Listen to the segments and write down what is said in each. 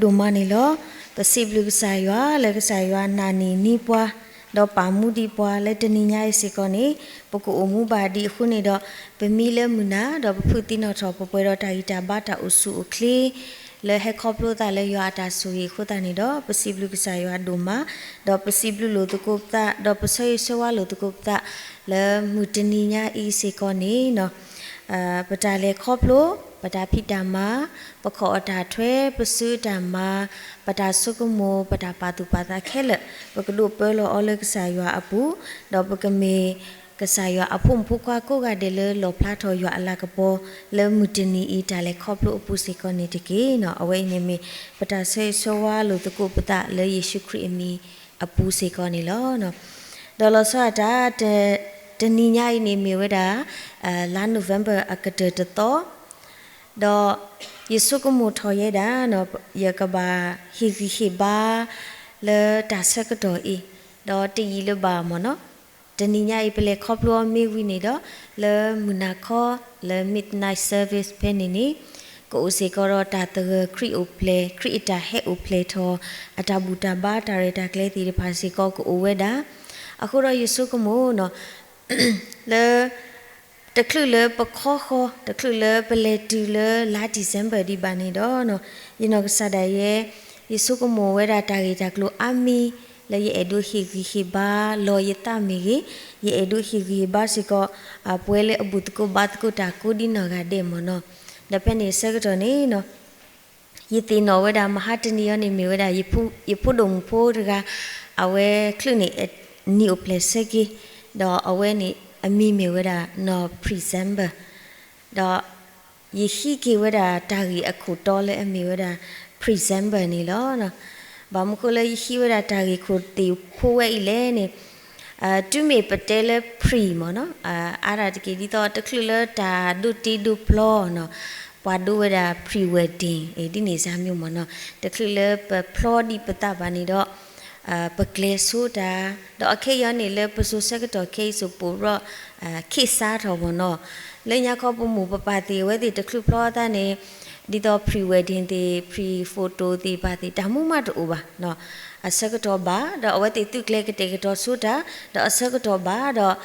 ဒိၣ်မးန့ၣ်လီၤ. ပစံးဘျုးကစၢ်ယွၤလၢကစၢ်ယွၤနာ်န့ၢ်န့ၢ်ပှၤ, ဒီးပာ်မူဒံးပှၤလၢတနံၤညါအံၤစ့ၢ်ကီးန့ၣ်, ပကအိၣ်မူဘၣ်ဒံးအဃိန့ၣ်ဒီး, ပမံလၢမုၢ်နၤ, ဒီးပဖုးသံနီၣ်ထီၣ် ပပှဲၤဒီးတၢ်ဂံၢ်တၢ်ဘါတၢ်အိၣ်ဆူၣ်အိၣ်ချ့ လၢဟဲခီဖျိသးလၢယွၤအတၢ်ဆိၣ်ဂ့ၤအဃိသတးန့ၣ်ဒီး, ပစံးဘျုးကစၢ်ယွၤဒိၣ်မး, ဒီးပစံးဘျုးလိာ်သကိးပသး, ဒီးပဆၢဂ့ၤဆၢဝါလိာ်သကိးပသး, လၢမုၢ်တနံၤညါအံၤစ့ၢ်ကီးန့ၣ် ပတၢ်လဲၤခီဖျိ, ပတၢ်ဖံးတၢ်မၤ, ပခိးအတၢ်ထွဲ, ပစုတၢ်မၤ, ပတၢ်ဆိကမိၣ်, ပတၢ်ပာ်သူၣ်ပာ်သးခဲလၢာ်, ပကဒိးပၢလီၤအီၤလၢကစၢ်ယွၤအပူၤ, ဒီးပကမ့ၢ်ကစၢ်ယွၤအဖိမုၣ်ဖိခွါကိးဂၤဒဲး လၢလီၣ်ဖျါထီၣ်ယွၤအလၤကပီၤ လၢမုၢ်တနံၤအံၤတၢ်လဲၤခီဖျိအပူၤစ့ၢ်ကီးန့ၣ်တက့ၢ်. အဝဲအံၤန့ၣ်မ့ၢ် ပတၢ်ဆၢဂ့ၤဆၢဝါလိာ်သကိးပသးလၢယ့ၣ်ၡူးခရံာ်အမံၤအပူၤစ့ၢ်ကီးန့ၣ်လီၤ. ဒီးလီၤဆီဒၣ်တၢ် တနံၤညါအံၤန့ၣ်မ့ၢ်ဝဲဒၣ် လါ November အကတၢၢ်တသီ, ဒီးယဆိကမိၣ်ထီၣ်ယဲဒၣ် ယကဘၣ်ဟ့ၣ်ဂံၢ်ဟ့ၣ်ဘါ လၢတၢ်ဆၢကတီၢ်အံၤ, ဒီးတယံာ်လၢၤဘၣ်မ့ၢ်နီၤ, တနံၤညါအံၤပလဲၤခီဖျိအီၤမ့ၢ်ဝံၤန့ၣ်ဒီး, လၢမုၢ်နၤခီ လၢ midnight service ဖဲန့ၣ်န့ၣ်, ကအိၣ်စ့ၢ်ကီးဒီးတၢ်သဂၢၢ်ခရံာ်အိၣ်ဖျဲၣ်, ခရံာ်အတၢ်ဟဲအိၣ်ဖျဲၣ်ထီၣ်, အတၢ်ဘူၣ်တၢ်ဘါတၢ်ရဲၣ်တၢ်ကျဲၤသ့ၣ်တဖၣ်စ့ၢ်ကီးကအိၣ်ဝဲဒၣ်. အဃိဒီးယဆိကမိၣ်နီၤ လၢ တချုးလၢပခီဃီ, တချုးလၢပလဲၤတုၤလၢလါ December ဒံးဘၣ်န့ၣ်ဒီး, ယနီၢ်ကစၢ်ဒၣ်ယဲ, ယဆိကမိၣ်ဝဲဒၣ်တၢ်ဂ့ၢ်တၢ်ကျိၤအါမံၤ လၢယအဲၣ်ဒိးဟ့ၣ်ဂံၢ်ဟ့ၣ်ဘါလီၤယသးမ့ၢ်ဂ့ၤ, ယအဲၣ်ဒိးဟ့ၣ်ဂံၢ်ဟ့ၣ်ဘါစ့ၢ်ကီး ပဝဲလၢအဘူၣ်သကိးဘါသကိးတၢ်ကိးဒ်နီၢ်ဂၤဒဲးမ့ၢ်နီၤ. ဒီးဖဲန့ၣ်ဆၢကတီၢ်န့ၣ် ယသ့ၣ်နီၣ်ဝဲဒၣ် မဟါတနံၤအံၤန့ၣ်မ့ၢ်ဝဲဒၣ် ယဖိဒိၣ်မုၣ်ဖိတဂၤ အဝဲချုးန့ၣ် နံၣ်အိၣ်ဖျဲၣ်ဆၢက့ၤ, ဒီးအဝဲန့ၣ် အမံၤမ့ၢ်ဝဲဒၣ်နီၢ် Presenter, ဒီးယဟံးက့ၤဝဲဒၣ်တၢ်ဂ့ၢ်အခိၣ်တီလၢအမ့ၢ်ဝဲဒၣ် Presenter န့ၣ်လီၤ. ဘၣ်မနုၤဃိလၢယဟံးဝဲဒၣ်တၢ်ဂ့ၢ်ခိၣ်သ့ၣ်ဖိဝဲအံၤလဲၣ်န့ၣ်, တုၤမ့ၢ်ပတဲလၢ pre မ့ၢ်နီၤ, အါဒၣ်တက့ၢ် ဒ်သိးတချုးလၢတၢ်ဒိးတ့ဒိးဖျီနီၤ, ပှၤဒိဝဲဒၣ် pre-wedding ဒ်န့ၣ်စၢ်မ့ၢ်မ့ၢ်နီၤ, တချုးလၢပဖျီဒံးပသးဘၣ်န့ၣ်ဒီး ပကျဲၤဆိတၢ်, ဒီးအခဲအံၤန့ၣ်လၢပစိၤဆၢကတီၢ်ခဲအံၤစိၤပိာ်ရီး ခ့ၣ်စါထီၣ်မ့ၢ်နီၤ, လၢညါခီပမိၢ်ပပၢ်သ့ၣ်အဝဲသ့ၣ်တချုးဖျီသးန့ၣ်, ဒ်သိး pre-wedding သ့ၣ် pre-photo သ့ၣ်တဖၣ်သ့ၣ် တၢ်မူမးတအိၣ်ဘၣ်, အဆၢကတီၢ်ဘၣ် ဒီးအဝဲသ့ၣ်သုးကျဲၤကတဲာ်ကတီၤဆိတၢ်, ဒီးအဆၢကတီၢ်ဘၣ်ဒီး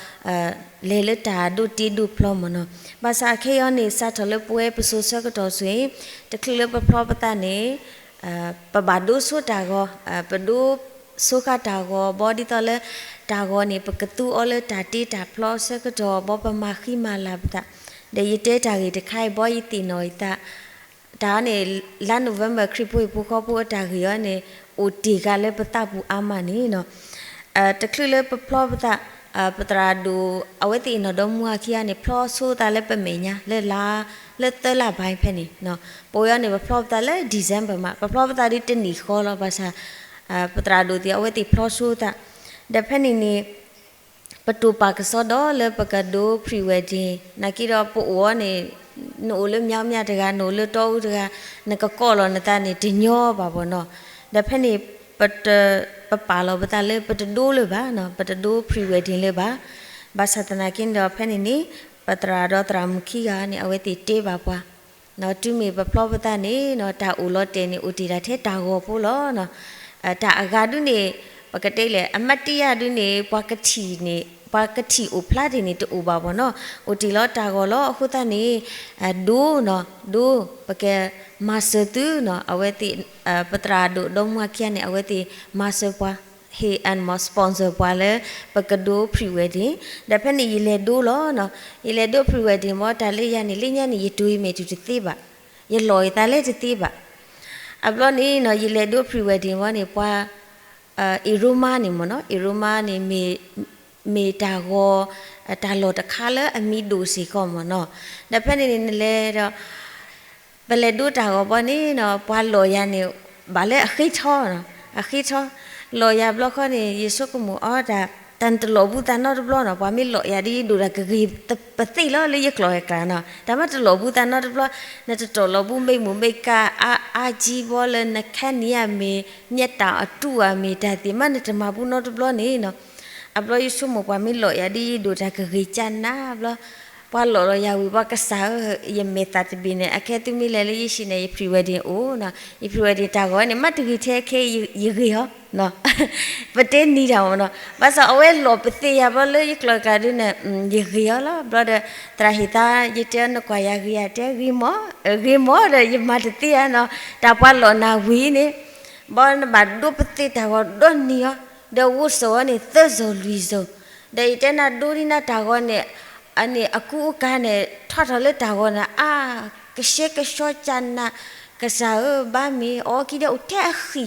လဲၤလၢတၢ်ဒိးတ့ဒိးဖျီမ့ၢ်နီၤ, ဘၣ်ဆၣ်အခဲအံၤန့ၣ် စးထီၣ်လၢပဝဲပစိၤဆၢကတီၢ်ဆိအံၤ, တချုးလၢပဖျီပသးန့ၣ် ပဘၣ်ဒိဆိတၢ်ဂီၤ, ပဒိဆိဃာ်တၢ်ဂီၤ ဘီဒ်သိးလၢ တၢ်ဂီၤန့ၣ် ပကသူအီၤလၢတၢ်တ့တၢ်ဖျီအဆၢကတီၢ် ဘီပမၤဃံမၤလၤပသး, ဒီးယတဲတၢ်ဂ့ၢ်တခါအံၤ ဘီယသ့ၣ်နီၣ်ယသး, တၢ်န့ၣ် လါ November ခရံာ်ဖိဟံၣ်ဖိဃီဖိအတၢ်ဂ့ၢ်အံၤန့ၣ် အိၣ်တ့ၢ်ဃာ်လၢပသးပူၤအါမးန့ၣ်နီၤ, တချုးလၢပဖျီပသး, ပသရၣ်ဒိၣ် အဝဲသ့ၣ်အနီၢ်ဒီမါဝၤခံဂၤန့ၣ် ဖျီဆိသးလၢပမဲာ်ညါ လၢလါ, လၢသၢလါဘၣ်ဖဲန့ၣ်, ပဝဲအံၤန့ၣ် ပဖျီပသးလၢ December မး ပဖျီပသးဒ်တနံၣ်ဃီလီၤ ဘၣ်ဆၣ် ပသရၣ်ဒိၣ်သ့ၣ် အဝဲသ့ၣ်ဖျီဆိသး, ဒီးဖဲန့ၣ်န့ၣ် ပတိၢ်ပာ်ကစီဒီလၢပကဒိ pre-wedding နာ်က့ဒီးပအိၣ်အီၤန့ၣ်, နအိၣ်လၢ မြောင်းမြ တဂၤ နအိၣ်လၢတီအူတဂၤ, နကကိးလီၤနသးန့ၣ်တညီဘၣ်ဘီနီၤ, ဒီးဖဲန့ၣ် ပတ, ပပာ်လီၤပသးလၢပတဒိလၢၤဘၣ်, ပတဒိ pre-wedding လၢၤဘၣ်, ဘၣ်ဆၣ်သနာ်က့န့ၣ်ဒီးဖဲန့ၣ်န့ၣ် ပသရၣ်ဒီးသရၣ်မုၣ်ခံဂၤန့ၣ် အဝဲသ့ၣ်တဲဘၣ်ပှၤ တုၤမ့ၢ်ပဖျီပသးန့ၣ် တၢ်အိၣ်လီၤတဲာ်န့ၣ် အိၣ်တ့ၢ်ဒၣ်ထဲတၢ်ဂီၤဖိလီၤ. တၢ်အဂၤဒုန့ၣ် ပကတဲလဲၣ် အမတ်တရဒုန့ၣ် ပှၤကထံၣ်န့ၣ်, ပှၤကထံၣ်အိၣ်ဖျါတ့ၢ်န့ၣ်တအိၣ်ဘၣ်ဘီနီၤ, အိၣ်တ့ၢ်လီၤတၢ်ဂီၤလီၤ. အဃိသတးန့ၣ် ဒိနီၤ, ဒိ ပကမၤစၢၤသုနီၤ, အဝဲသ့ၣ် ပသရၣ်ဒိၣ်ဒီမါဝၤခံဂၤန့ၣ် အဝဲသ့ၣ်မၤစၢၤပှၤ ဟ့ၣ် sponsor ပှၤလၢ ပကဒိ pre-wedding, ဒီးဖဲန့ၣ်ယလဲၤဒိလီၤနီၤ, ယလဲၤဒိ pre-wedding ဘီ တၢ်လၢယၤန့ၣ် လၢညါန့ၣ် ယတိၢ်ယမဲာ်တုၤတသ့ဘၣ်, ယလီၤယသးလဲတသ့ဘၣ်. အဘျီန့ၣ်နီၤ ယလဲၤဒိ pre-wedding ဘီန့ၣ် ပှၤ အ့ရိမါန့ၣ်မ့ၢ်နီၤ, အ့ရိမါန့ၣ် မ့ၢ်တၢ်ဂီၤ, တၢ်လီၢ်တခါလၢအမံၤဒိၣ်စ့ၢ်ကီးမ့ၢ်နီၤ, ဒီးဖဲန့ၣ်န့ၣ် နလဲၤဒီး ပလဲၤဒိတၢ်ဂီၤဘီန့ၣ်နီၤ ပှၤလီၢ်ယၤန့ၣ် ဘၣ်လၢအဃ့ထီနီၤ, အဃ့ထီ, လီၢ်ယၤဘျီခီန့ၣ် ယဆိကမိၣ်အီၤတၢ်, တၢ်နတလီၢ်ဘူးသးနီတဘျီနီၤ, ပှၤမ့ၢ်လီၢ်ယၤဒ်ယဒိၣ်တၢ်ကဂ့ၤ ပသ့ၣ်လီၤလၢယကျိာ်ယကျါနီၤ, တၢ်မ့ၢ်တလီၢ်ဘူးသးနီတဘျီ, နတတီၢ်လီၤဘူး မိတ်မုာ်မိတ်ကာ အါအါကံဘီလၢနခဲနံၤအမ့ၢ် မျက်တောင်အတူအမ့ၢ် တၢ်သ့ၣ်မးနတမၤဘူးနီတဘျီန့ၣ်နီၤ, အဘျီယဆိကမိၣ်ပှၤမ့ၢ်လီၢ်ယၤဒ်ယဒိၣ်တၢ်ကဂ့ၤကၢ်နၤဘျီ ပှၤလိးလီၤယၤဝံၤ ပှၤကစၢ်ဧၢ, ယမဲာ်သးတဘ့ၣ်န့ၣ် အခဲသုမ့ၢ်လဲၤလၢယဟံၣ်န့ၣ် ယ pre-wedding အိၣ်နီၤ, ယ pre-wedding တၢ်ဂီၤန့ၣ် မ့ၢ်တဂ့ၤထဲခဲ ယဂ့ၤအီၤနီၤ, ပတဲနံၤတၢ်မ့ၢ်နီၤ, ဘၣ်ဆၣ်အဝဲလိးပသ့ၣ်ယၤဘျီလၢယကျိၤကျါဒုးန့ၣ် ယဂ့ၤအီၤလီၤ. ဘျီဒီး သရၣ်ဟ့ၣ်သး ယတဲနကွၢ်ယၤဂ့ၤဧါ, တဲဂ့ၤမး, ဂ့ၤမးဒီး ယမၤတသ့ဧါနီၤ, တၢ်ပှၤလိးနၤဝံၤန့ၣ် ဘီနဘၣ်ဒိပသ့ၣ်တၢ်ဂီၤဒီနံၤအီၤ, ဒီးဝိစိၤအီၤန့ၣ် သၢစိၤလွံၢ်စိၤ, ဒီးယတဲနၤဒိဒ်နၤတၢ်ဂီၤန့ၣ် အန့ၣ်အကူအကၤန့ၣ် ထီၣ်ထီၣ်လၢတၢ်ဂီၤန့ၣ် အါ, ကဆှဲကဆှီကၢ်နး, ကစၢ်ဧၢ ဘၣ်မ့ၢ်အီၤကံဒီးအိၣ်ထဲအဃံ,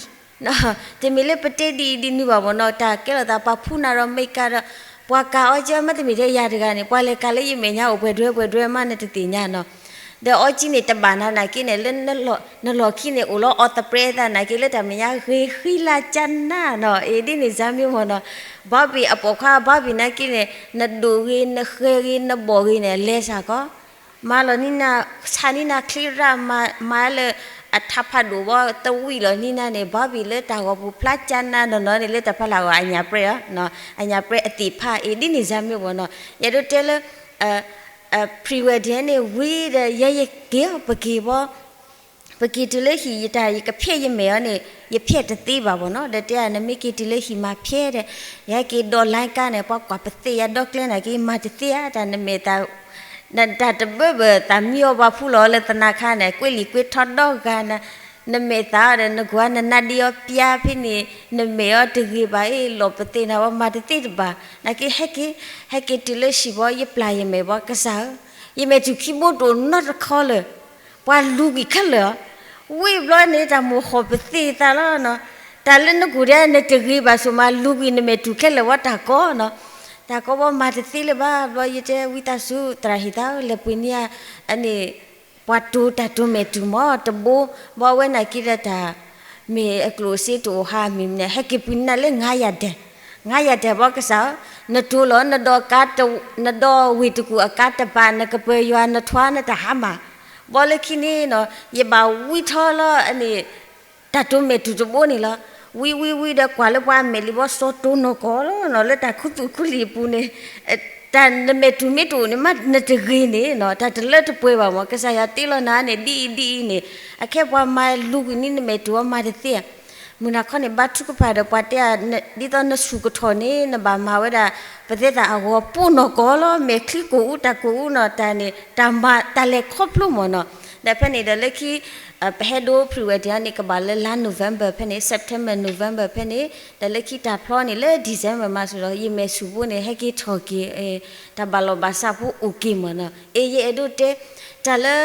တမ့ၢ်လၢပတဲဒ်အံၤဒ်နုၤဘၣ်မ့ၢ်နီၤ, တၢ်ကဲလိာ်သးပှၤဖူနၤဒီးမ့ၢ်ကၤဒီး ပှၤကၤအီၤကဲမ့တမ့ၢ်ထဲယၤတဂၤန့ၣ် ပှၤလဲၤကၤလၢယမဲာ်ညါအိၣ်ပှဲၤဒွဲပှဲၤဒွဲမး နတသ့ၣ်ညါနီၤ ဒီးအီၤကံန့ၣ် တဘၣ်နၤနာ်က့န့ၣ် လၢ နလီၢ်ခံန့ၣ် အိၣ်လီၤအီၤသပြဲသးနာ်က့ လၢတၢ်မဲာ်ညါဂ့ၤဃံလၤကၢ်နးနီၤ, အ့ၣ်ဒ်န့ၣ် စၢ်မ့ၢ်မ့ၢ်နီၤ, ဘီဘ့ၣ်အပိာ်ခွါ ဘီဘ့ၣ်နာ်က့န့ၣ် နဒိၣ်ဂ့ၤ နဃဲၤဂ့ၤ နဘီၣ်ဂ့ၤန့ၣ် လဲၤစ့ၢ်ကီး, မၤလီၤနံၤနၤ ဆါနံၤနၤချံရၣ် မၤလၢ အထးဖးဒိၣ်ဘီ တဝံၣ်လီၤနံၤနၤန့ၣ် ဘီဘ့ၣ်လၢတၢ်ဂီၤပူၤဖျါကၢ်နးနီၢ်နီၢ်န့ၣ် လၢတၢ်ဖီလာ်အဂီၢ် အညၣ်ပြဲအီၤ, အညၣ်ပြဲအသ့ၣ်ဖး အ့ၣ်ဒ်န့ၣ် စၢ်မ့ၢ်မ့ၢ်နီၤ, ယအဲၣ်ဒိးတဲလၢ pre-wedding န့ၣ် ဝံၤဒီး ယဲယက့ၤအီၤ ပက့ၤဘီ, ပက့ၤတုၤလၢဟံၣ် ယတၢ်ယကဖျဲးယမဲာ်အီၤန့ၣ် ယဖျဲးတသ့ဘၣ်မ့ၢ်နီၤ, ဒီးတဲ နမ့ၢ်က့ၤတုၤလၢဟံၣ်မၤဖျဲးဒီး ယဟဲက့ၤဒိး line ကါန့ၣ် ပှၤကွၢ်ပသ့ၣ်ယၤဒီကျဲနာ်က့ မၤတသ့ဧါ, တၢ်နမဲာ်သး နတၢ်တဘၢဘၢ သးမံအီၤပှၤဖူလီၤလၢသနါခါန့ၣ် ကွ့လံာ်ကွ့ထီဒီဂၤနၤ, နမဲာ်သးဒီး နကွၢ်နနါဒ့အီၤပျါဖဲန့ၣ် နမဲာ်အီၤတဂ့ၤဘၣ်အ့ၣ် လီၤပသ့ၣ်နၤဝဲ မၤတသ့တဘၣ်, နာ်က့ဟဲက့ၤ, ဟဲက့ၤတုၤလၢဟံၣ်ဘီ ယပျၢ်ယမဲာ်ဘီ ကစၢ်ဧၢ, ယမဲာ်တူၢ်ခံဘိတအိၣ်နီတခီလၢၤ ပှၤလူၤကွံာ်ခဲလၢာ်, ဝံၤဘျီန့ၣ် တၢ်မိၣ်ဟီၣ်ပသ့ၣ်သးလီၤနီၤ, တၢ်လၢနကူၣ်ဒဲး နတဂ့ၤဘၣ်ဆိၣ်မး လူၤကွံာ်နမဲာ်တူၢ်ခဲလၢာ်ဝဲတၢ်ကီနီၤ, တၢ်ကီဘီမၤတသ့လၢၤဘၣ်, ဘျီယတဲဝံသးစူၤ သရၣ်ဟ့ၣ်သးဧၢ လဲၤပှ့ၤန့ၢ်ဧါ, အန့ၣ် ပှၤတိၤတၢ်တိၤမဲာ်တူၢ်မ့ၢ်တဘိ, ဘီဝဲနာ်က့ဒီးတၢ် မ့ၢ်အကျိၣ်စ့တအိၣ်ဟါမံၤမနုၤ ဟဲက့ၤပှ့ၤန့ၢ်နၤလၢ ငါးရာတန်, ငါးရာတန် ဘီကစၢ်ဧၢ, နတိၤလီၤ နဒီးကါ, နဒီးဝ့ၢ်တကူၣ်အကါတပၤ နကပၢၤယွၤ နထွါနတၢ်ဟါမၢ်, ဘီလၢခံန့ၣ်နီၤ ယဘၣ်ဝံထီၣ်လီၤအန့ၣ် တၢ်တိၤမဲာ်တူၢ်တဘိန့ၣ်လီၤ. ဝံဝံဝံဒီးကွၢ်လၢပှၤမဲာ်လံဘီ စီၤတိၤနီၢ်ကီၢ်လီၤနီၤ လၢတၢ်ခူသူၣ်ခူလံာ်အပူၤန့ၣ်, တၢ်နမဲာ်တူၢ်မ့ၢ်တအိၣ်န့ၣ်မး နတဂ့ၤန့ၣ်နီၤ တၢ်တလၢတပှဲၤဘၣ်မ့ၢ် ကစၢ်ယွၤတ့လီၤနၤန့ၣ် ဒ်အံၤဒ်အံၤန့ၣ်, အခဲပှၤမၤလူၤကွံာ်န့ၢ်နမဲာ်တူၢ်အီၤမၤတသ့ဧါ. မုၢ်နၤခီန့ၣ် ဘါထုကဖၣ်ဒီးပှၤတဲဧါ, ဒ်သိးနဆူၣ်ကထီၣ်န့ၣ် နဘၣ်မၤဝဲဒၣ် ပသဲသးအဂီၤပူၤနီၢ်ကီၢ်လီၤ မဲာ်ချံကိာ်အူတၢ်ကိာ်အူနီၤ တၢ်န့ၣ် တၢ်မၤတၢ်လဲၤခီဖျိမ့ၢ်နီၤ. ဒီးဖဲန့ၣ်ဒီးလၢခံ ပဟဲဒိ pre-wedding န့ၣ် ကဘၣ်လၢလါ November ဖဲန့ၣ် September November ဖဲန့ၣ်, ဒီးလၢခံတၢ်ဖျီန့ၣ် လၢ December မးစ့ၢ်ဒီး ယမဲာ်ဆူၣ်ဘိန့ၣ် ဟဲက့ၤထီၣ်က့ၤ တၢ်ဘၣ်လီၢ်ဘၣ်စးဖိအိၣ်က့ၤမ့ၢ်နီၤ. အ့ၣ် ယအဲၣ်ဒိးတဲ တၢ်လၢ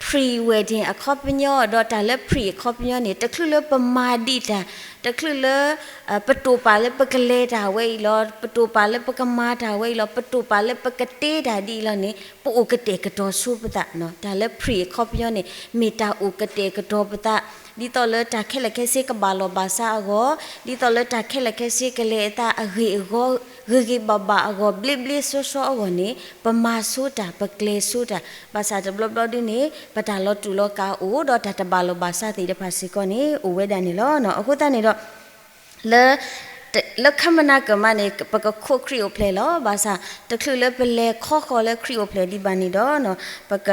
pre-wedding အခီပညီ ဒီးတၢ်လၢ pre အခီပညီန့ၣ် တချုးလၢပမၤဒံးတၢ်, တချုးလၢ ပတိာ်ပာ်လၢပကလဲၤတၢ်ဝဲအံၤလီၤ, ပတိာ်ပာ်လၢပကမၤတၢ်ဝဲအံၤလီၤ, ပတိာ်ပာ်လၢပကတ့တၢ်ဒ်အံၤလီၤန့ၣ် ပအိၣ်ကတဲာ်ကတီၤဆိပသးနီၤ. တၢ်လၢ pre အခီပညီန့ၣ် မ့ၢ်တၢ်အိၣ်ကတဲာ်ကတီၤပသး ဒ်သိးလၢတၢ်ခဲလၢာ်ခဲဆ့ကဘၣ်လီၢ်ဘၣ်စးအဂီၢ်, ဒ်သိးလၢတၢ်ခဲလၢာ်ခဲဆ့ကလဲၤအသးအဂ့ၢ်အဂီၢ် ဂ့ၤဂ့ၤဘၣ်ဘၣ်အဂီၢ် ဘျ့ဘျ့ဆှီဆှီအဂီၢ်န့ၣ် ပမၤဆိတၢ် ပကျဲၤဆိတၢ်, ဘၣ်ဆၣ်တဘျီဘျီဒုန့ၣ် ပတၢ်လီၤတူာ်လီၤကာ်အိၣ် ဒီးတၢ်တဘၣ်လီၢ်ဘၣ်စးသ့ၣ်တဖၣ်စ့ၢ်ကီးန့ၣ် အိၣ်ဝဲဒၣ်န့ၣ်လီၤ. အဃိသတးန့ၣ်ဒီး လၢ လၢခမနၤကမးန့ၣ် ပကခိးခရံာ်အိၣ်ဖျဲၣ်လီၤ. ဘၣ်ဆၣ် တချုးလၢပလဲၤခီဃီၤလၢခရံာ်အိၣ်ဖျဲၣ်ဒံးဘၣ်န့ၣ်ဒီး ပက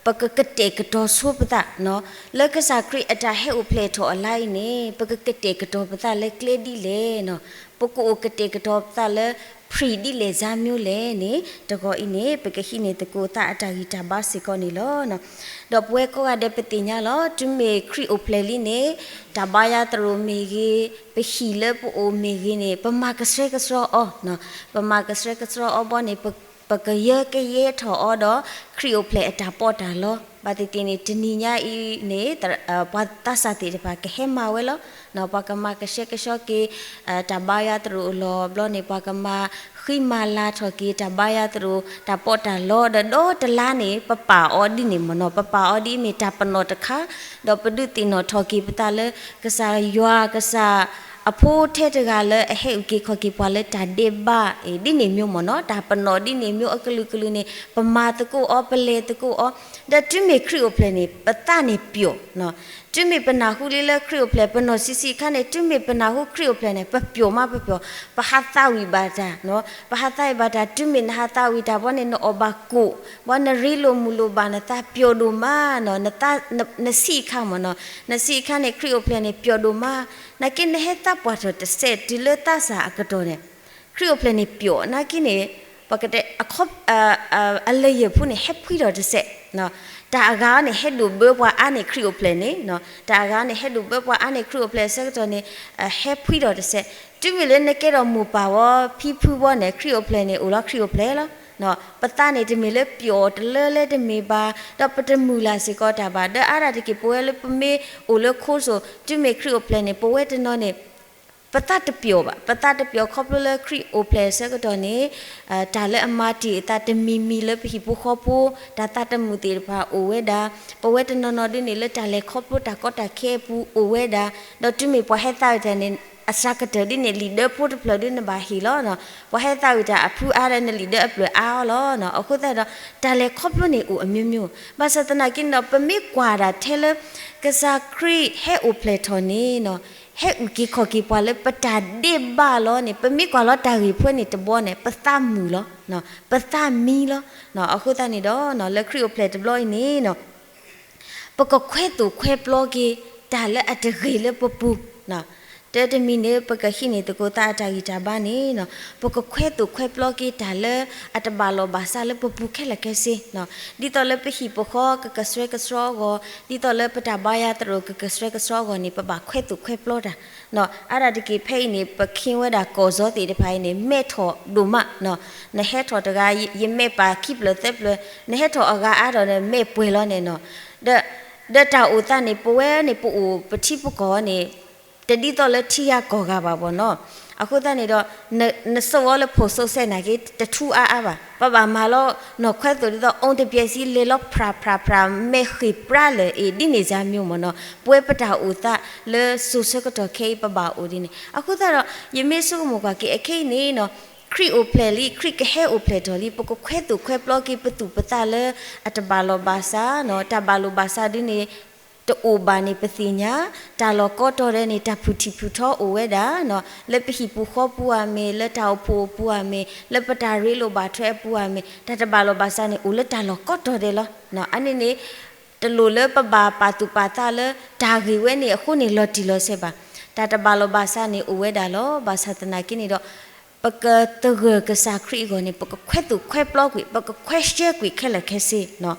ပကကတဲာ်ကတီၤဆိပသးနီၤ, လၢကစၢ်ခရံာ်အတၢ်ဟဲအိၣ်ဖျဲၣ်ထီၣ်အလါအံၤန့ၣ် ပကကတဲာ်ကတီၤပသးလၢကျဲဒ်လဲၣ်နီၤ, ပကအိၣ်ကတဲာ်ကတီၤပသးလၢ pre ဒ်လဲၣ် စၢ်မၠိလဲၣ်န့ၣ် တဂီၤအံၤန့ၣ် ပကဟံးန့ၢ်သကိးသးအတၢ်ဂံၢ်တၢ်ဘါစ့ၢ်ကီးန့ၣ်လီၤ. ဒီးပဝဲကိးဂၤဒဲးပသ့ၣ်ညါလီၤ, တုၤမ့ၢ်ခရံာ်အိၣ်ဖျဲၣ်လံန့ၣ် တၢ်ဘါယွၤသရိာ်မ့ၢ်ဂ့ၤ, ပဟံၣ်လၢပအိၣ်မ့ၢ်ဂ့ၤန့ၣ် ပမၤကဆှဲကဆှီအီၤ, ပမၤကဆှဲကဆှီအီၤဘီန့ၣ် ပကယၢကယဲထီၣ်အီၤဒီး ခရံာ်အိၣ်ဖျဲၣ်အတၢ်ပီးတၢ်လီ, ဘၣ်သ့ၣ်သ့ၣ်န့ၣ် တနံၤညါအံၤန့ၣ် ပှၤသးစၢ်သ့ၣ်တဖၣ်ကဟဲမၤဝဲလီၤ. ပှၤကမၤကဆှဲကဆှီက့ၤ တၢ်ဘါယွၤသရိာ်အလီၢ်ဘျီန့ၣ် ပှၤကမၤဃံမၤလၤထီၣ်က့ၤ တၢ်ဘါယွၤသရိာ် တၢ်ပီးတၢ်လီ ဒီးဒီတလါန့ၣ် ပပာ်အီၤဒ်န့ၣ်မ့ၢ်နီၤ, ပပာ်အီၤဒ်အမ့ၢ်တၢ်ပနီၣ်တခါ, ဒီးပဒုးသ့ၣ်နီၣ်ထီၣ်က့ၤပသးလၢ ကစၢ်ယွၤ ကစၢ်အဖိထဲတဂၤလၢအဟဲအုၣ်က့ၤခီၣ်က့ၤပှၤလၢတၢ်ဒဲးဘး ဒ်န့ၣ်မ့ၢ်မ့ၢ်နီၤ, တၢ်ပနီၣ်ဒ်န့ၣ်မ့ၢ်အကလုာ်ကလုာ်န့ၣ် ပမၤသကိးအီၤ ပလဲၤသကိးအီၤ, ဒီးတုၤမ့ၢ်ခရံာ်အိၣ်ဖျဲၣ်န့ၣ် ပသးန့ၣ်ပျီၣ်နီၤ, တုၤမ့ၢ်ပနၢ်ဟူလံလၢခရံာ်အိၣ်ဖျဲၣ် ပနီၢ်ဆံးဆံးအခါန့ၣ် တုၤမ့ၢ်ပနၢ်ဟူခရံာ်အိၣ်ဖျဲၣ်န့ၣ် ပပျီၣ်မးပပျီၣ်, ပဟးသးဝံၣ်ဘၣ်တၢ်, ပဟးသးဝံၣ်ဘၣ်တၢ်, တုၤမ့ၢ်နဟးသးဝံၣ်တၢ်ဘီန့ၣ် နအီၣ်ဘၣ်ကိၣ်, ဘီနရ့လိာ်မုာ်လိာ်ဘၣ်နသးပျီၣ်ဒိၣ်မး, နဆံးအခါမ့ၢ်နီၤ, နဆံးအခါန့ၣ် ခရံာ်အိၣ်ဖျဲၣ်န့ၣ် ပျီၣ်ဒိၣ်မး, နာ်က့နဟဲသးပှၢ်ထီၣ်တစဲး တုၤလၢသးစၢ်အကတီၢ်န့ၣ် ခရံာ်အိၣ်ဖျဲၣ်န့ၣ်ပျီၣ်နာ်က့န့ၣ်, ပကတဲ အလၢယၢၢ်ဖိန့ၣ် ဟဲဖှံထီၣ်တစဲး, တၢ်အဂၤအီၤန့ၣ် ဟဲဒိၣ်ဘၢပှၤအါန့ၢ် ခရံာ်အိၣ်ဖျဲၣ်န့ၣ်, တၢ်အဂၤန့ၣ် ဟဲဒိၣ်ဘၢပှၤအါန့ၢ် ခရံာ်အိၣ်ဖျဲၣ်အဆၢကတီၢ်န့ၣ် ဟဲဖှံထီၣ်တစဲး, တုၤမ့ၢ်လၢနကဲထီၣ်မိၢ်ပၢ်ဝဲ ဖံဖုဝဲန့ၣ် ခရံာ်အိၣ်ဖျဲၣ်န့ၣ် အိၣ်လီၤခရံာ်အိၣ်ဖျဲၣ်လီၤ. ပသးန့ၣ်တမ့ၢ်လၢပျီၣ်တလၢလၢတမ့ၢ်ဘၣ်, ဒီးပတမုာ်လၢ်စ့ၢ်ကီးတၢ်ဘၣ်, ဒီးအါဒၣ်တက့ၢ် ပဝဲလၢပမ့ၢ်အိၣ်လၢခိစိၤ တုၤမ့ၢ်ခရံာ်အိၣ်ဖျဲၣ်န့ၣ် ပဝဲတနီၤန့ၣ် ပသးတပျီၣ်ဘၣ်, ပသးတပျီၣ်ခီဖျိလၢခရံာ်အိၣ်ဖျဲၣ်အဆၢကတီၢ်န့ၣ်, တၢ်လၢအမၤတ့ၢ်အသးတမံၤမံၤလၢပဟံၣ်ဖိဃီဖိ, တၢ်သးတမုာ်သ့ၣ်တဖၣ်အိၣ်ဝဲဒၣ်, ပဝဲတနီၤနီၤဒ်န့ၣ် လၢတၢ်လဲၤခီဖျိတၢ်ကီတၢ်ခဲအပူၤအိၣ်ဝဲဒၣ်, ဒီးတုၤမ့ၢ်ပှၤဟဲသးဝံၣ်တၢ်န့ၣ် အစှၤကတၢၢ်ဒ်န့ၣ် လံာ်ဒၢဖိတဖျၢၣ်ဒ်နဘၣ်ဟ့ၣ်လီၤ, ပှၤဟဲသးဝံၣ်တၢ်အဖုအါဒီးနလံာ်ဒၢအဖျၢၣ်အါအီၤလီၤ. အဃိသတးဒီး တၢ်လဲၤခီဖျိန့ၣ်အိၣ်အမျိုးမျိုး, ဘၣ်ဆၣ်သနာ်က့န့ၣ်ဒီး ပမ့ၢ်ကွၢ်ဒၣ်ထဲလၢ ကစၢ်ခရံာ်ဟဲအိၣ်ဖျဲၣ်ထီၣ်န့ၣ် ဟဲအုၣ်က့ၤခီၣ်က့ၤပှၤလၢပတၢ်ဒ့ၣ်ဘၣ်လီၤန့ၣ် ပမ့ၢ်ကွၢ်လီၤတၢ်ဂ့ၢ်ဖိန့ၣ်တဘီန့ၣ် ပသးမုာ်လီၤ, ပသးမံလီၤ. အဃိသတးန့ၣ်ဒီး လၢခရံာ်အိၣ်ဖျဲၣ်တဘျီအံၤန့ၣ် ပကခွဲးသိၣ်ခွဲးပျီက့ၤ တၢ်လၢအတဂ့ၤလၢပပူၤ, တၢ်တမံၤန့ၣ် ပကဟံးန့ၢ်သကိးသးအတၢ်ဂံၢ်တၢ်ဘါန့ၣ် ပကခွဲးသိၣ်ခွဲးပျီက့ၤတၢ်လၢအတဘၣ်လီၢ်ဘၣ်စးလၢပပူၤခဲလၢာ်ခဲဆ့, ဒ်သိးလၢပဟံၣ်ပဃီကကဆှဲကဆှီအဂီၢ်, ဒ်သိးလၢပတၢ်ဘါယွၤသရိာ်ကကဆှဲကဆှီအဂီၢ်န့ၣ် ပဘၣ်ခွဲးသိၣ်ခွဲးပျီတၢ်. အါဒၣ်တက့ၢ်ဖဲအံၤန့ၣ် ပခ့ဝဲဒၣ်ကီၢ်စီသ့ၣ်တဖၣ်အံၤန့ၣ် မဲထီၣ်ဒိၣ်မး, နဟဲထီၣ်တဂၤ ယမဲပၢ်ခံဖျၢၣ်သၢဖျၢၣ်, နဟဲထီၣ်အဂၤအါထီၣ်ဒီးမဲပှဲၤလီၤန့ၣ်နီၤ, ဒီးတၢ်အိၣ်သးန့ၣ် ပဝဲန့ၣ် ပအိၣ်ပထံပကီၢ်န့ၣ် တဒ်သိးလၢထံဂၤကီၢ်ဂၤဘၣ်ဘီနီၤ. အဃိသတးန့ၣ်ဒီး နစိာ်ဝဲလၢဖိစိာ်စဲးနာ်က့ တထူအါအါဘၣ်, ပဘၣ်မၤလီၤ နီၢ်ခွဲးသိၣ်ဒ်သိး အိၣ်တပျဲၢ်စံ လဲၤလီၤဖြးဖြးဖြး မဲဃ့ၢ်ပြါလၢာ်အံၤ ဒ်န့ၣ်စ့ၢ်မ့ၢ်မ့ၢ်နီၤ. ပဝဲပတၢ်အိၣ်သးလၢစိၤဆၢကတီၢ်ခဲအံၤ ပဘၣ်အိၣ်ဒ်န့ၣ်. အဃိသတးဒီး ယမ့ၢ်ဆိကမိၣ်ကွၢ်က့ၤအခဲအံၤန့ၣ်နီၤ, ခရံာ်အိၣ်ဖျဲၣ်လံ, ခရံာ်ကဟဲအိၣ်ဖျဲၣ်ထီၣ်လံ, ပကခွဲးသိၣ်ခွဲးပျီက့ၤပသူၣ်ပသးလၢအတဘၣ်လီၢ်ဘၣ်စးနီၤ, တၢ်ဘၣ်လိာ်ဘၣ်စးဒ်န့ၣ် တအိၣ်ဘၣ်န့ၣ်ပသ့ၣ်ညါ, တၢ်လီၢ်ကိးတီၤဒဲးန့ၣ် တၢ်ဖုၣ်ထံၣ်ဖုၣ်ထီအိၣ်ဝဲဒၣ်, လၢပဟံၣ်ပူၤဃီပူၤဧါမ့ၢ်, လၢတၢ်အိၣ်ဖှိၣ်အပူၤဧါမ့ၢ်, လၢပတၢ်ရ့လိာ်ဘၣ်ထွဲအပူၤဧါမ့ၢ်, တၢ်တဘၣ်လီၢ်ဘၣ်စးန့ၣ် အိၣ်လၢတၢ်လီၢ်ကိးတီၤဒဲးလီၤ. အန့ၣ်န့ၣ် တလိၣ်လၢပဘၣ်ပာ်သူၣ်ပာ်သးလၢတၢ်ဂ့ၢ်ဝဲန့ၣ်အဃိန့ၣ် လီၤတံၢ်လီၤဆဲးဘၣ်. တၢ်တဘၣ်လီၢ်ဘၣ်စးန့ၣ်အိၣ်ဝဲဒၣ်လီၤ. ဘၣ်ဆၣ်သနာ်က့န့ၣ်ဒီး ပကသဂၢၢ်ကစၢ်ခရံာ်အဂီၢ်န့ၣ် ပကခွဲးသိၣ်ခွဲးပျီကွံာ်, ပကခွဲးရှဲကွံာ်ခဲလၢာ်ခဲဆ့နီၤ.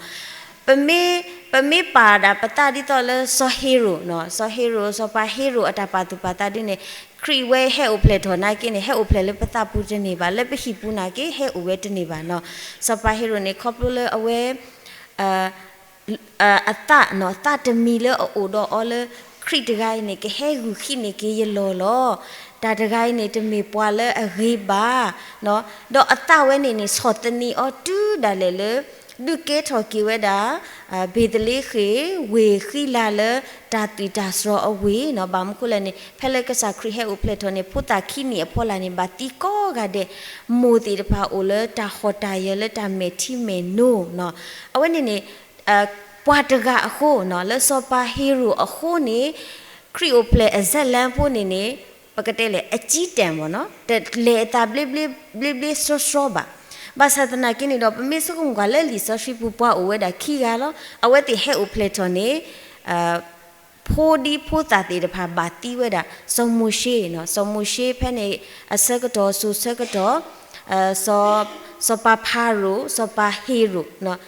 ပမ့ၢ်, ပမ့ၢ်ပာ်ဒၣ်ပသးဒ်သိးလၢစီၤဟ့ရိာ်, စီၤဟ့ရိာ် စီၤပၤဟ့ရိာ်အတၢ်ပာ်သူၣ်ပာ်သးဒ်န့ၣ်, ခရံာ်ဝဲဟဲအိၣ်ဖျဲၣ်ထီၣ်နာ်က့န့ၣ် ဟဲအိၣ်ဖျဲၣ်လၢပသးပူၤတန့ၢ်ဘၣ်, လၢပဟံၣ်ပူၤနာ်က့ ဟဲအိၣ်ဝဲတန့ၢ်ဘၣ်နီၤ. စီၤပၤဟ့ရိာ်န့ၣ် ခီဖျိလၢအဝဲ အသးနီၤ, သးတမံၤလၢအအိၣ်ဒီးအီၤလၢ ခရံာ်တဂၤအံၤန့ၣ် ကဟဲဂုာ်ဟံးန့ၢ်က့ၤယလီၢ်လီၤ. တၢ်တဂၤအံၤန့ၣ် တမ့ၢ်ပှၤလၢအဂ့ၤဘၣ်, ဒီးအသးဝဲန့ၣ်န့ၣ် ဆီၣ်သနံးအီၤတုၤဒၣ်လဲာ်လၢ ဒုးကဲထီၣ်က့ၤဝဲဒၣ် ဘ့းသလ့ဃ့ၣ် ဝ့ၢ်ဃံလၤလၢ တၢ်သွံၣ်တၢ်စှီၤအဝ့ၢ်နီၤ. ဘၣ်မနုၤဃိလဲၣ်န့ၣ် ဖဲလၢကစၢ်ခရံာ်ဟဲအိၣ်ဖျဲၣ်ထီၣ်န့ၣ် ဖိသၣ်ခံနံၣ်အဖီလာ်န့ၣ် ဘၣ်သံကိးဂၤဒဲး, မိၢ်သ့ၣ်တဖၣ်အိၣ်လၢတၢ်ဟီၣ်တၢ်ယၢၤလၢတၢ်မဲာ်ထံမဲာ်နိနီၤ. အဝဲန့ၣ်န့ၣ် ပှၤတဂၤအဃိနီၤ, လၢစီၤပၤဟ့ရိာ်အဃိန့ၣ် ခရံာ်အိၣ်ဖျဲၣ်အဇာတ်လမ်းဖိန့ၣ်န့ၣ် ပကတဲလဲၣ် အကံတဲၣ်မ့ၢ်နီၤ, တလဲၤအသးဘျ့ဘျ့ဘျ့ဘျ့ဆှီဆှီဘၣ်. ဘၣ်ဆၣ်သနာ်က့န့ၣ်ဒီး ပမ့ၢ်ဆိကမိၣ်ကွၢ်လၢလံာ်စီဆှံပူၤ ပှၤအိၣ်ဝဲဒၣ်ခံဂၤလီၤ. အဝဲသ့ၣ်ဟဲအိၣ်ဖျဲၣ်ထီၣ်န့ၣ် ဖိဒံဖိသၣ်သ့ၣ်တဖၣ်ဘၣ်သံဝဲဒၣ်, စီၤမိၤၡ့နီၤ, စီၤမိၤၡ့ဖဲန့ၣ်အဆၢကတီၢ် စိၤဆၢကတီၢ်, စီၤ, စီၤပၤဖၤရိၤ, စီၤပၤဟ့ရိာ်,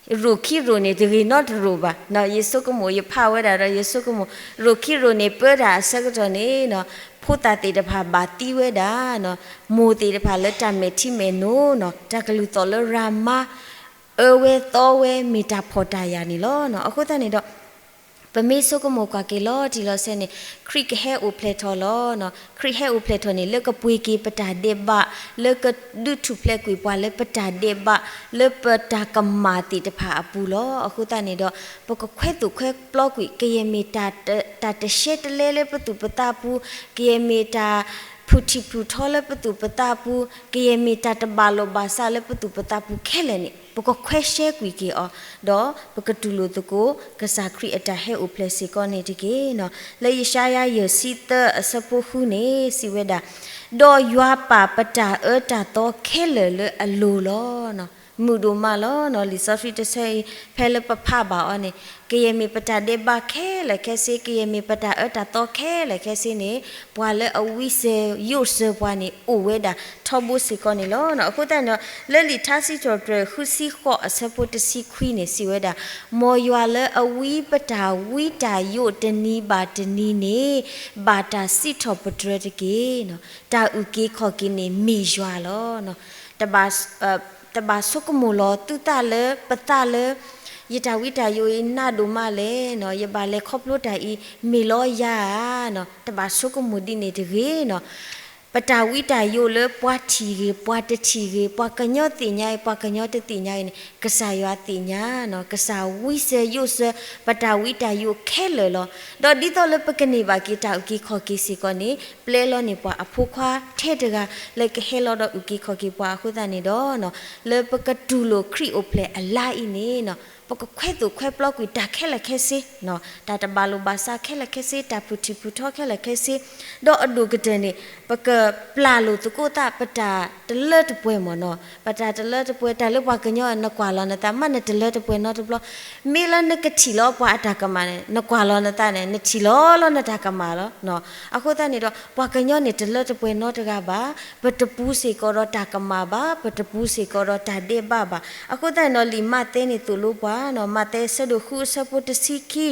ရိာ်ခံရိာ်န့ၣ် တဂ့ၤနီတရိာ်ဘၣ်. ယဆိကမိၣ် ယဖးဝဲဒၣ်ဒီး ယဆိကမိၣ် ရိာ်ခံရိာ်န့ၣ် ပၢတၢ်အဆၢကတီၢ်န့ၣ် ဖိသၣ်သ့ၣ်တဖၣ်ဘၣ်သံဝဲဒၣ်, မိၢ်သ့ၣ်တဖၣ်လၢတၢ်မဲာ်ထံမဲာ်နိနီၤ, တၢ်ကလုၢ်သီၣ်လၢရၤမါ အၢဝဲသီဝဲ မ့ၢ်တၢ်ဖှီၣ်တၢ်ယာ်န့ၣ်လီၤ. အဃိသတးန့ၣ်ဒီး ပမ့ၢ်ဆိကမိၣ်ကွၢ်က့ၤလီၤတံၢ်လီၤဆဲးန့ၣ် ခရံာ်ကဟဲအိၣ်ဖျဲၣ်ထီၣ်လီၤ. ခရံာ်ဟဲအိၣ်ဖျဲၣ်ထီၣ်န့ၣ် လၢကပှ့ၤက့ၤပတၢ်ဒဲးဘး, လၢကဒုးထူၣ်ဖျဲးကွံာ်ပှၤလၢပတၢ်ဒဲးဘး, လၢပတၢ်ကမၣ်သ့ၣ်တဖၣ်အပူၤလီၤ. အဃိသတးန့ၣ်ဒီး ပကခွဲးသိၣ်ခွဲးပျီကွံာ် ကယဲၢ်မ့ၢ်တၢ်တရှဲတလဲလၢပသူၣ်ပသးပူၤ, ကယဲၢ်မ့ၢ်တၢ်ဖုၣ်ထံၣ်ဖုၣ်ထီလၢပသူၣ်ပသးပူၤ, ကယဲၢ်မ့ၢ်တၢ်တဘၣ်လီၢ်ဘၣ်စးလၢပသူၣ်ပသးပူၤခဲလၢာ်န့ၣ် ပကခွဲးရှဲကွံာ်က့ၤအီၤ, ဒီးပကတူၢ်လိာ်သကိး ကစၢ်ခရံာ်အတၢ်ဟဲအိၣ်ဖျဲၣ်စ့ၢ်ကီးန့ၣ်တက့ၢ်နီၤ. လၢယၡါယၤယဲၢ်ဆံသၢအဆၢဖိဃုန့ၣ် စံးဝဲဒၣ်, ဒီးယွၤပာ်ပတၢ်အၢတၢ်သီခဲလၢာ်လၢအလိၤလီၤ. မုာ်ဒိၣ်မးလီၤနီၤ. လံာ်စီဆှံတဆၢအံၤ ဖဲလၢပဖးဘၣ်အီၤန့ၣ် ကယဲၢ်မ့ၢ်ပတၢ်ဒဲးဘးခဲလၢာ်ခဲဆ့, ကယဲၢ်မ့ၢ်ပတၢ်အၢတၢ်သီခဲလၢာ်ခဲဆ့န့ၣ် ပှၤလၢအဝံစၢၤယိးစၢၤပှၤန့ၣ် အိၣ်ဝဲဒၣ်ထီဘိစ့ၢ်ကီးန့ၣ်လီၤ. အဃိသတးန့ၣ်ဒီး လၢလံာ်ထါစံးထီၣ်ပတြၢၤ ဃုဆံဃိးအဆၢဖိတဆံခွံန့ၣ် စံးဝဲဒၣ်, မ်ယွၤလၢအဝံပတၢ်ဝံတၢ်ယိးတနံၤဘၣ်တနံၤန့ၣ် ဘၣ်တၢ်စံးထီၣ်ပတြၢၤတက့ၢ်. တၢ်အုၣ်က့ၤခီၣ်က့ၤန့ၣ်မ့ၢ်ယွၤလီၤ. တဘၣ်ဆိကမိၣ်လီၤသုသးလၢပသးလၢ ယတၢ်ဝံတၢ်ယိးအံၤနးဒိၣ်မးလဲၣ်, ယဘၣ်လဲၤခီဖျိတၢ်အံၤ မ့ၢ်လီၤယၤဧါ. တဘၣ်ဆိကမိၣ်ဒ်န့ၣ်တဂ့ၤနီၤ. ပတၢ်ဝံတၢ်ယိးလၢပှၤထံၣ်ဂ့ၤ ပှၤတထံၣ်ဂ့ၤ, ပှၤကညီသ့ၣ်ညါအံၤ ပှၤကညီတသ့ၣ်ညါအံၤန့ၣ် ကစၢ်ယွၤသ့ၣ်ညါနီၤ. ကစၢ်ဝံစၢၤယိးစၢၤ ပတၢ်ဝံတၢ်ယိးခဲလၢာ်လီၤ. ဒီးဒ်သိးလၢပကန့ၢ်ဘၣ်က့ၤတၢ်အုၣ်က့ၤခီၣ်က့ၤစ့ၢ်ကီးန့ၣ် ပျဲလီၤန့ၢ်ပှၤအဖိခွါထဲတဂၤ လၢကဟဲလီၤဒီးအုၣ်က့ၤခီၣ်က့ၤပှၤအဃိသတးန့ၣ်ဒီး လၢပကတူၢ်လိာ်ခရံာ်အိၣ်ဖျဲၣ်အလါအံၤန့ၣ် ပကခွဲးသိၣ်ခွဲးပျီကွံာ်တၢ်ခဲလၢာ်ခဲဆ့, တၢ်တဘၣ်လိာ်ဘၣ်စးခဲလၢာ်ခဲဆ့, တၢ်ဖုၣ်ထံၣ်ဖုၣ်ထီခဲလၢာ်ခဲဆ့, ဒီးအဒိၣ်ကတၢၢ်န့ၣ် ပကပျၢ်လိာ်သကိးသးပတၢ်တလၢတပှဲၤမ့ၢ်နီၤ. ပတၢ်တလၢတပှဲၤ တၢ်လၢပှၤကညီ နကွၢ်လီၤနသး မ့ၢ်နတလၢတပှဲၤနီတဘျီ, မ့ၢ်လၢနကထံၣ်လီၤပှၤအတၢ်ကမၣ်န့ၣ် နကွၢ်လီၤနသးန့ၣ် နထံၣ်လီၤလီၤနတၢ်ကမၣ်လီၤ. အဃိသတးန့ၣ်ဒီး ပှၤကညီန့ၣ် တလၢတပှဲၤနီတဂၤဘၣ်, ပတပူၤစ့ၢ်ကီးဒီးတၢ်ကမၣ်ဘၣ်, ပတပူၤစ့ၢ်ကီးဒီးတၢ်ဒဲးဘးဘၣ်. အဃိသတးန့ၣ်ဒီး လံာ်မးသဲန့ၣ်သိၣ်လိပှၤနီၤ, မးသဲအဆၢဒိၣ်ဃုအဆၢဖိတဆံခံ,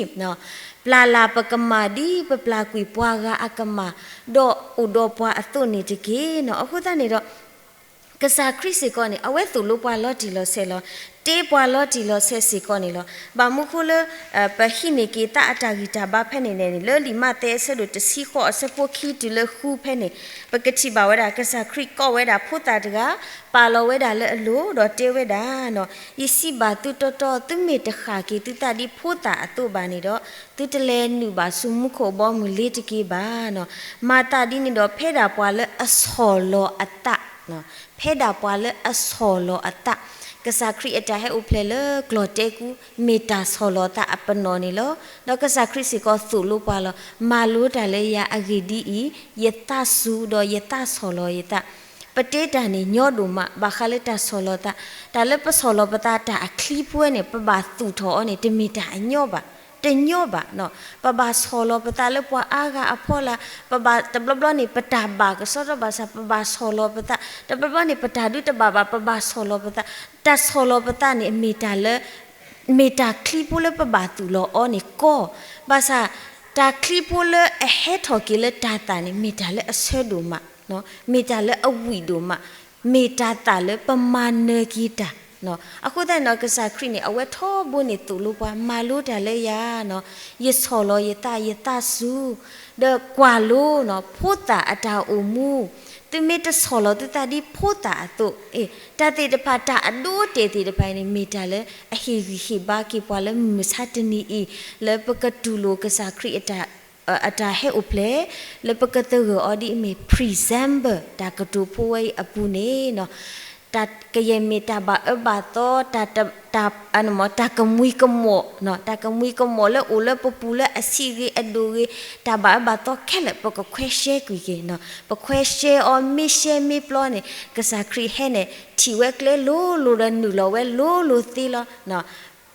ပျၢ်လၢ်ပကမၣ်ဒ်ပပျၢ်ကွံာ်ပှၤဂၤအကမၣ်, ဒီးအိၣ်ဒီးပှၤအသိးန့ၣ်တက့ၢ်နီၤ. အဃိသတးန့ၣ်ဒီး ကစၢ်ခရံာ်စ့ၢ်ကီးန့ၣ် အဝဲသိၣ်လိပှၤလီၤတံၢ်လီၤဆဲးလီၤ. တ့ပှၤလီၤတံၢ်လီၤဆဲးစ့ၢ်ကီးန့ၣ်လီၤ. ဘၣ်မနုၤဃိလၢ ပဟံးန့ၢ်က့ၤသးအတၢ်ဂံၢ်တၢ်ဘါဖဲန့ၣ်န့ၣ် လၢလံာ်မးသဲအဆၢဒိၣ်တဆံဃိးအဆၢဖိခံတုၤလၢဃုဖဲန့ၣ် ပကထံၣ်ဘၣ်ဝဲဒၣ် ကစၢ်ခရံာ်ကိးဝဲဒၣ်ဖိသၣ်တဂၤ ပာ်လီၤဝဲဒၣ်လၢအလိၤ ဒီးတဲဝဲဒၣ်နီၤ, ယစံးဘၣ်သုတီတီ သုမ့ၢ်တဃၣ်က့ၤသုသးဒ်ဖိသၣ်အသိးဘၣ်န့ၣ်ဒီး သုတလဲၤနုာ်ဘၣ်ဆူမူခိၣ်အဘီအမုၢ်လ့ၤတက့ၢ်ဘၣ်နီၤ. မၤသးဒ်န့ၣ်ဒီး ဖဲဒၣ်ပှၤလၢအဆီၣ်လီၤအသး ဖဲဒၣ်ပှၤလၢအဆီၣ်လီၤအသး, ကစၢ်ခရံာ်အတၢ်ဟဲအိၣ်ဖျဲၣ်လၢကျီၢ်တဲကူ မ့ၢ်တၢ်ဆီၣ်လီၤသးအပနီၣ်န့ၣ်လီၤ. ဒီးကစၢ်ခရံာ်စ့ၢ်ကီးသိၣ်လိပှၤလီၤ, မၤလိတၢ်လၢယၤအဂ့ၢ်ဒ်အံၤ, ယသးစူၤဒီးယသးဆီၣ်လီၤယသး. ပတဲတၢ်န့ၣ်ညီဒိၣ်မး ဘၣ်ဃးလၢတၢ်ဆီၣ်လီၤသး, တၢ်လၢပဆီၣ်လီၤပသးတၢ်အချံဖိဝဲန့ၣ် ပဘၣ်သူၣ်ထီၣ်အီၤန့ၣ် တမ့ၢ်တၢ်အညီဘၣ်, တညီဘၣ်နီၤ. ပဘၣ်ဆီၣ်လီၤပသးလၢပှၤအါဂၤအဖီလာ်, ပဘၣ်တဘျီဘျီန့ၣ် ပတၢ်ဘၣ်ကစီဒီဘၣ်ဆၣ် ပဘၣ်ဆီၣ်လီၤပသး, တဘျီဘျီန့ၣ် ပတၢ်ဒုးတဘၣ်ဘၣ် ပဘၣ်ဆီၣ်လီၤပသး, တၢ်ဆီၣ်လီၤပသးန့ၣ် မ့ၢ်တၢ်လၢ မ့ၢ်တၢ်ချံဖိလၢပဘၣ်သူၣ်လီၤအီၤန့ၣ်ကီ, ဘၣ်ဆၣ် တၢ်ချံဖိလၢအဟဲထီၣ်က့ၤလၢတၢ်သးန့ၣ် မ့ၢ်တၢ်လၢအဆၢဒိၣ်မး, မ့ၢ်တၢ်လၢအဝံၣ်ဒိၣ်မး, မ့ၢ်တၢ်သးလၢပမၤနၢၤက့ၤတၢ်. အဃိသတးန့ၣ်ဒီး ကစၢ်ခရံာ်န့ၣ် အဝဲထီဘိန့ၣ်သိၣ်လိပှၤ မၤလိတၢ်လၢယၤနီၤ, ယဆီၣ်လီၤယသး ယသးစူၤ, ဒီးကွၢ်လိနီၤ ဖိသၣ်အတၢ်အိၣ်မူ, သုမ့ၢ်တဆီၣ်လီၤသုသးဒ်ဖိသၣ်အသိး, အ့ တၢ်သ့ၣ်တဖၣ် တၢ်အဒိအတဲာ်သ့ၣ်တဖၣ်အံၤန့ၣ် မ့ၢ်တၢ်လၢအဟ့ၣ်ဂံၢ်ဟ့ၣ်ဘါက့ၤပှၤလၢမုၢ်မဆါတနံၤအံၤ လၢပကတူၢ်လိာ်ကစၢ်ခရံာ်အတၢ် အတၢ်ဟဲအိၣ်ဖျဲၣ် လၢပကသဂၢၢ်အီၤဒ်အမ့ၢ် December တၢ်ကတိၤဖိဝဲအံၤအပူၤန့ၣ်နီၤ, တၢ်ကယဲၢ်မ့ၢ်တၢ်ဘၣ်အၢဘၣ်သီ တၢ်တ တၢ် တၢ်ကမှံကမီၣ်, တၢ်ကမှံကမီၣ်လၢအိၣ်လၢပပူၤလၢအဆံးဂ့ၤအဒိၣ်ဂ့ၤ, တၢ်ဘၣ်အၢဘၣ်သီခဲလၢာ် ပကခွဲးရှဲကွံာ်က့ၤနီၤ, ပခွဲးရှဲအီၤ မ့ၢ်ရှဲမ့ၢ်ပျီန့ၣ် ကစၢ်ခရံာ်ဟဲန့ၣ် ထံၣ်ဝဲကျဲလိၤလိၤဒီးနုာ်လီၤဝဲလိၤလိၤသ့လီၤ.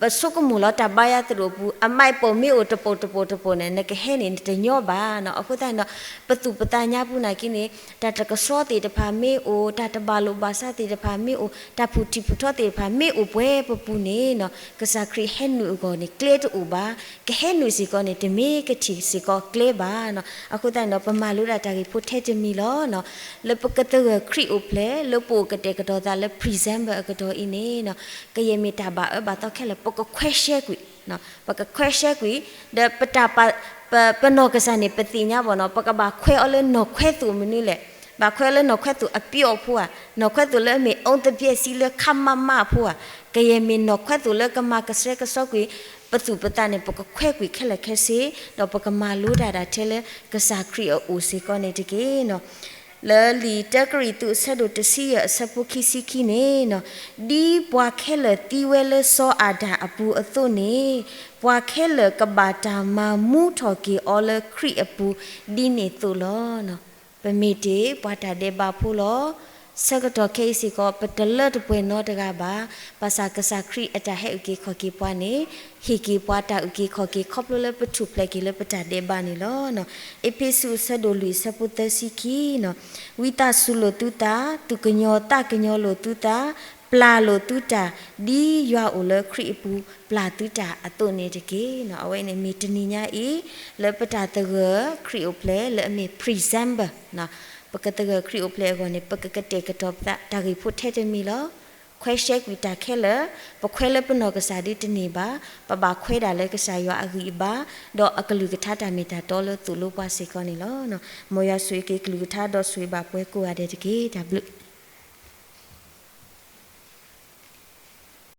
ပဆိကမိၣ်လီၤ တၢ်ဘါယွၤသရိာ်ပူၤ အမှတ်ပုံမ့ၢ်အိၣ်တပိာ်တပိာ်တပိာ်န့ၣ် နကဟဲန့ၣ် နတညီဘၣ်နီၤ. အဃိသတးန့ၣ်ဒီး ပသူၣ်ပသးညါပူၤနာ်က့န့ၣ် တၢ်တကဆှီသ့ၣ်တဖၣ်မ့ၢ်အိၣ်, တၢ်တဘၣ်လိာ်ဘၣ်စးသ့ၣ်တဖၣ်မ့ၢ်အိၣ်, တၢ်ဖုၣ်ထံၣ်ဖုၣ်ထီသ့ၣ်တဖၣ်မ့ၢ်အိၣ်ပှဲၤပပူၤန့ၣ်နီၤ, ကစၢ်ခရံာ်ဟဲနုာ်အဂီၢ်န့ၣ် ကျဲတအိၣ်ဘၣ်. ကဟဲနုာ်စ့ၢ်ကီးန့ၣ် တမ့ၢ်ကထံၣ်စ့ၢ်ကီးကျဲဘၣ်နီၤ. အဃိသတးန့ၣ်ဒီး ပမၤလိဒၣ်တၢ်ဂ့ၢ်ဖိထဲတမံၤလီၤနီၤ. လၢပကသဂၢၢ်ခရံာ်အိၣ်ဖျဲၣ် လၢပအိၣ်ကတဲာ်ကတီၤသးလၢ December အကတီၢ်အံၤန့ၣ်နီၤ, ကယဲၢ်မ့ၢ်တၢ်ဘၣ်အၢဘၣ်သီခဲလၢာ် ပကခွဲးရှဲကွံာ်, ပကခွဲးရှဲကွံာ်, ဒီးပတၢ်ပ ပ ပနီၢ်ကစၢ်န့ၣ် ပသ့ၣ်ညါဘၣ်နီၤ, ပကဘၣ်ခွဲးအီၤလၢနီၢ်ခွဲးသိၣ်မနုၤလဲၣ်, ဘၣ်ခွဲးအီၤလၢနီၢ်ခွဲးသိၣ်အပျီအဖိဧါ, နီၢ်ခွဲးသိၣ်လၢအမ့ၢ် အုန်းသပြည့် စံးလၢ ခမမ အဖိဧါ, ကယဲၢ်မ့ၢ်နီၢ်ခွဲးသိၣ်လၢကမၤကဆှဲကဆှီကွံာ် ပသူၣ်ပသးန့ၣ် ပကခွဲးကွံာ်ခဲလၢာ်ခဲဆ့, ဒီးပကမၤလိတၢ်ဒၣ်ထဲလၢကစၢ်ခရံာ်အအိၣ်စ့ၢ်ကီးန့ၣ်တက့ၢ်နီၤ. လၢလံာ်တၢကရံၣ်သူးအဆၢဒိၣ်တဆံယဲၢ်အဆၢဖိခံဆံခံန့ၣ်, ဒ်ပှၤခဲလၢာ်သံဝဲလၢစီၤအၤဒၣ်အပူၤအသိးန့ၣ်, ပှၤခဲလၢာ်ကဘၣ်တၢ်မၤမူထီၣ်က့ၤအီၤလၢခရံာ်အပူၤဒ်န့ၣ်သိးလီၤ. ပမ့ၢ်တ့ၢ်ပှၤတၢ်ဒဲးဘးဖိလီၤ. ဆၢကတီၢ်ခဲအံၤစ့ၢ်ကီး ပတလၢတပှဲၤနီတဂၤဘၣ်. ဘၣ်ဆၣ်ကစၢ်ခရံာ်အတၢ်ဟဲအုၣ်က့ၤခီၣ်က့ၤပှၤန့ၣ် ဟ့ၣ်က့ၤပှၤတၢ်အုၣ်က့ၤခီၣ်က့ၤ ခီဖျိလၢပထူၣ်ဖျဲးက့ၤလၢပတၢ်ဒဲးဘးန့ၣ်လီၤ. အ့းဖ့းစူးအဆၢဒိၣ်လွံၢ်အဆၢဖိသၢဆံခံ, ဝံသးစူၤလိာ်သုသး, သူၣ်ကညီၤသးကညီၤလိာ်သုသး, ပျၢ်လိာ်သုတၢ်, ဒ်ယွၤအိၣ်လၢခရံာ်အပူၤပျၢ်သုတၢ်အသိးန့ၣ်တက့ၢ်. အဝဲန့ၣ်မ့ၢ်တနံၤညါအံၤ လၢပတၢ်သဂၢၢ်ခရံာ်အိၣ်ဖျဲၣ်လၢအမ့ၢ် Present ပၢၢ် ပကသဂၢၢ်ခရံာ်အိၣ်ဖျဲၣ်အဂီၢ်န့ၣ် ပကကတဲာ်ကတီၤပသးတၢ်ဂ့ၢ်ဖိထဲတမံၤလီၤ. ခွဲးရှဲကွံာ်တၢ်ခဲလၢာ်, ပခွဲးလၢပနီၢ်ကစၢ်ဒၣ်တန့ၢ်ဘၣ်, ပဘၣ်ခွဲးဒၣ်လၢကစၢ်ယွၤအဂံၢ်အဘါ, ဒီးအကလုၢ်ကထါတၢ်မ့ၢ်တၢ်တီလၢသိၣ်လိပှၤစ့ၢ်ကီးန့ၣ်လီၤ. မ်ယွၤဆိၣ်ဂ့ၤက့ၤကလုၢ်ကထါဒီးဆိၣ်ဂ့ၤဘၣ်ပှၤကိးဂၤဒဲးတက့ၢ်. တၢ်ဘျုး